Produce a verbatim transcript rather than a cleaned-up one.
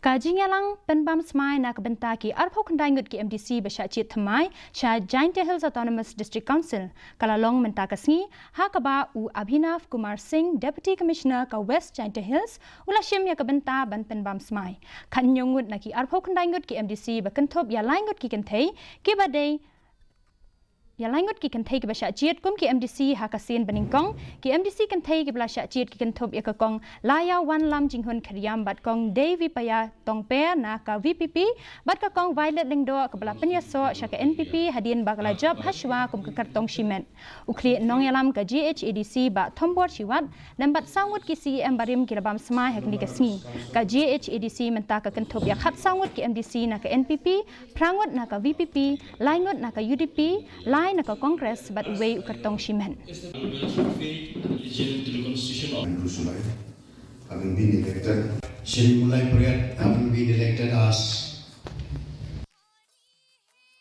Ka jingïalang pynbam smai na ka bynta ki arphew khyndai ngut ki M D C ba shah jied thymmai sha Jaintia Hills Autonomous District Council ka la long mynta ka sngi, ha kaba u Abhinav Kumar Singh, Deputy Commissioner ka West Jaintia Hills, u la shim ïa ka bynta ban pynbam smai. Khathynñiew ngut na ki arphew khyndai ngut ki M D C ba kynthup ïa lai ngut ki kynthei kiba dei ïa lai ngut ki kynthei kiba shah jied kum ki M D C ha ka sien banyngkong. Ki M D C kynthei kiba la shah jied ki kynthup ïa ka Kong Laiawanlam Jinghun Khyrïam bad Kong Deivipaya Tongper na ka V P P, bad ka Kong Violet Lyngdoh kaba la pynïasoh sha ka N P P hadien ba ka la jop hashwa kum ka kyrtong shimet. U khlieh nongïalam ka G H A D C Bah Thombor Shiwat lem bad saw ngut ki C E M barim ki la bam smai ha kane ka sngi. Ka G H A D C mynta ka kynthup ïa khatsaw ngut ki M D C na ka N P P, phra ngut na ka V P P, lai ngut na ka U D P, lai na ka Congress bad uwei u kyrtong shimet. Andrew Sulai, having been elected. Shri Mulai Pariat, having been elected as